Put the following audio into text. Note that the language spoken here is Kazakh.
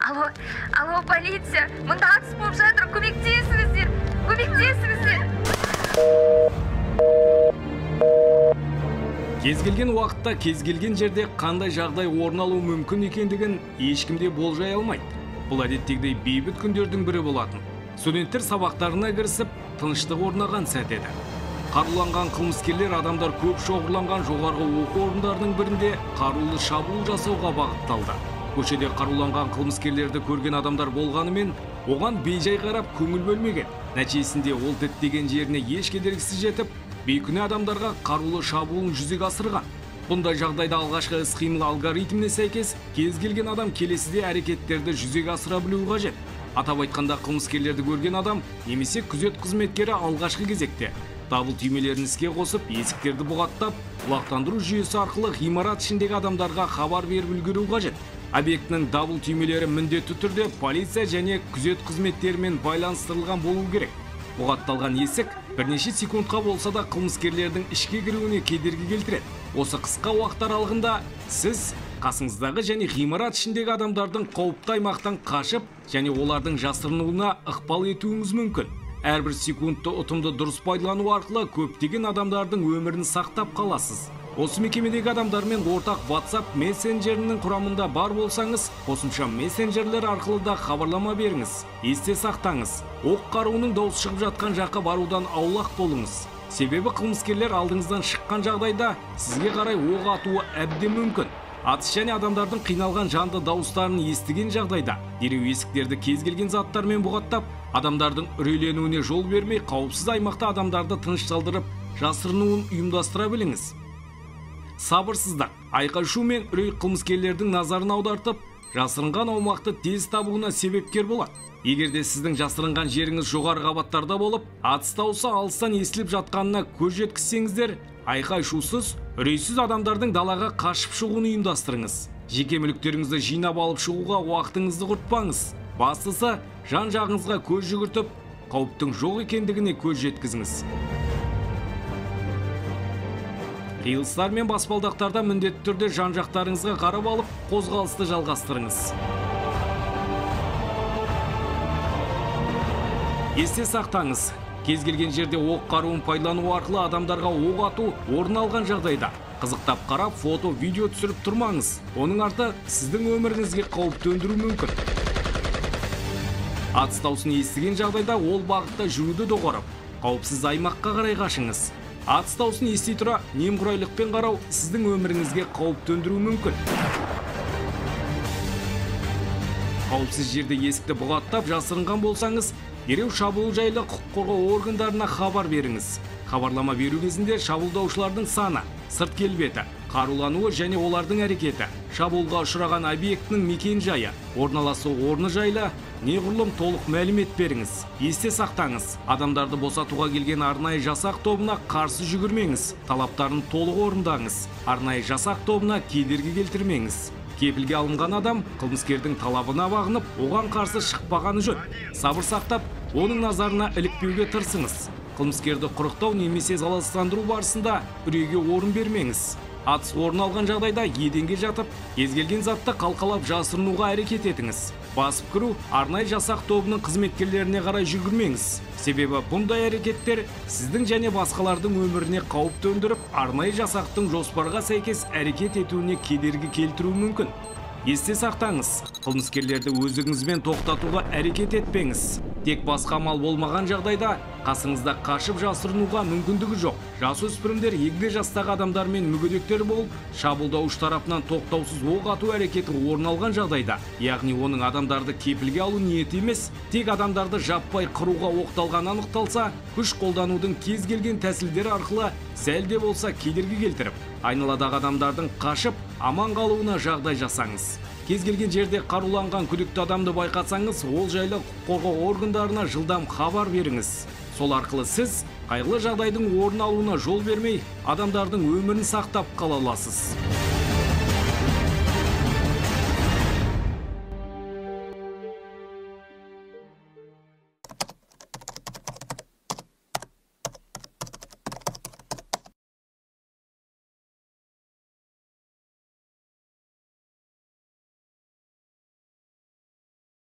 Алло, алло, полиция! Мында атыс болып жатыр, көмектесіңіздер! Көмектесіңіздер! Кез келген уақытта, кез келген жерде қандай жағдай орын алуы мүмкін екендігін ешкім де болжай алмайды. Бұл әдеттегідей бейбіт күндердің бірі болатын. Студенттер сабақтарына кірісіп, тыныштық орнаған сәт еді. Қаруланған қылмыскерлер адамдар көп шоғырланған жоғарғы оқу орындарының бірінде қарулы шабуыл жасауға бағытталды. Көшеде қаруланған қылмыскерлерді көрген адамдар болғанымен, оған бейжай қарап көңіл бөлмеген. Нәтижесінде ол діттеген жеріне еш кедергісіз жетіп, бейкүнә адамдарға қарулы шабуылын жүзеге асырған. Бұндай жағдайда алғашқы іс-қимыл алгоритміне сәйкес кез келген адам келесіде әрекеттерді жүзеге асыра білуі қажет. Атап айтқанда, қылмыскерлерді көрген адам немесе күзет қызметкері алғашқы кезекте дабыл түймелерін іске қосып, есіктерді бұғаттап, құлақтандыру жүйесі арқылы ғимарат ішіндегі адамдарға хабар беріп үлгеру қажет. Объектінің дабыл түймелері міндетті түрде полиция және күзет қызметтерімен байланыстырылған болуы керек. Бұғатталған есік бірнеше секундқа болса да қылмыскерлердің ішке кіруіне кедергі келтіреді. Осы қысқа уақыт аралығында сіз қасыңыздағы және ғимарат ішіндегі адамдардың қауіпті аймақтан қашып және олардың жасырынуына ықпал етуіңіз мүмкін. Әрбір секундты ұтымды дұрыс пайдалану арқылы көптеген адамдардың өмірін сақтап қаласыз. Осы мекемедегі адамдармен ортақ WhatsApp мессенджерінің құрамында бар болсаңыз, қосымша мессенджерлер арқылы да хабарлама беріңіз. Есте сақтаңыз, оқ қаруының дауысы шығып жатқан жаққа барудан аулақ болыңыз. Себебі қылмыскерлер алдыңыздан шыққан жағдайда сізге қарай оқ атуы әбден мүмкін. Атыс және адамдардың қиналған жанды дауыстарын естіген жағдайда дереу есіктерді кез келген заттармен бұғаттап, адамдардың үрейленуіне жол бермей, қауіпсіз аймақта адамдарды тынышталдырып, жасырынуын ұйымдастыра біліңіз. Сабырсыздық, айқай-шу мен үрей қылмыскерлердің назарын аудартып, жасырынған аумақты тез табуына себепкер болады. Егер де сіздің жасырынған жеріңіз жоғары қабаттарда болып, атыс дауысы алыстан естіліп жатқанына көз жеткізсеңіздер, айқай-шусыз, үрейсіз адамдардың далаға қашып шығуын ұйымдастырыңыз. Жеке мүліктеріңізді жинап алып шығуға уақытыңызды құртпаңыз. Бастысы, жан-жағыңызға көз жүгіртіп, қауіптің жоқ екендігіне көз жеткізіңіз. Қиылыстар мен баспалдақтарда міндетті түрде жан-жақтарыңызға қарап алып, қозғалысты жалғастырыңыз. Есте сақтаңыз, кез келген жерде оқ қаруын пайдалану арқылы адамдарға оқ ату орын алған жағдайда қызықтап қарап, фото, видео түсіріп тұрмаңыз. Оның арты сіздің өміріңізге қауіп төндіруі мүмкін. Атыс дауысын естіген жағдайда ол бағытта жүруді доғарып, қауіпсіз аймаққа қарай қашыңыз. Атыс дауысын ести тұра немқұрайлықпен қарау сіздің өміріңізге қауіп төндіруі мүмкін. Қауіпсіз жерде есікті бұғаттап жасырынған болсаңыз, дереу шабуыл жайлы құқық қорғау органдарына хабар беріңіз. Хабарлама беру кезінде шабуылдаушылардың саны, сырт келбеті, қарулануы және олардың әрекеті, шабуылға ұшыраған объектінің мекен-жайы, орналасу орны жайлы неғұрлым толық мәлімет беріңіз. Есте сақтаңыз, адамдарды босатуға келген арнайы жасақ тобына қарсы жүгірмеңіз, талаптарын толық орындаңыз, арнайы жасақ тобына кедергі келтірмеңіз. Кепілге алынған адам қылмыскердің талабына бағынып, оған қарсы шықпағаны жөн. Сабыр сақтап, оның назарына ілікпеуге тырысыңыз. Қылмыскерді құрықтау немесе залалсыздандыру барысында үрейге орын бермеңіз. Атыс орын алған жағдайда еденге жатып, кез келген затты қалқалап жасырынуға әрекет етіңіз. Басып кіру, арнайы жасақ тобының қызметкерлеріне қарай жүгірмеңіз. Себебі бұндай әрекеттер сіздің және басқалардың өміріне қауіп төндіріп, арнайы жасақтың жоспарға сәйкес әрекет етуіне кедергі келтіруі мүмкін. Есте сақтаңыз, қылмыскерлерді өздігіңізбен тоқтатуға әрекет етпеңіз. Тек басқа амал болмаған жағдайда қасыңызда қашып жасырынуға мүмкіндігі жоқ. Жасөспірімдер егде жастағы адамдар мен мүгедектер болып, шабуылдаушы тарапынан тоқтаусыз оқ ату әрекеті орын алған жағдайда, яғни оның адамдарды кепілге алу ниеті емес, тек адамдарды жаппай қыруға оқталғаны анықталса, күш қолданудың кез келген тәсілдері арқылы сәл де болса кедергі келтіріп, айналадағы адамдардың қашып, аман қалуына жағдай жасаңыз. Кез келген жерде қаруланған күдікті адамды байқасаңыз, ол жайлы құқық қорғау органдарына жылдам хабар беріңіз. Сол арқылы сіз қайғылы жағдайдың орын алуына жол бермей, адамдардың өмірін сақтап қала аласыз.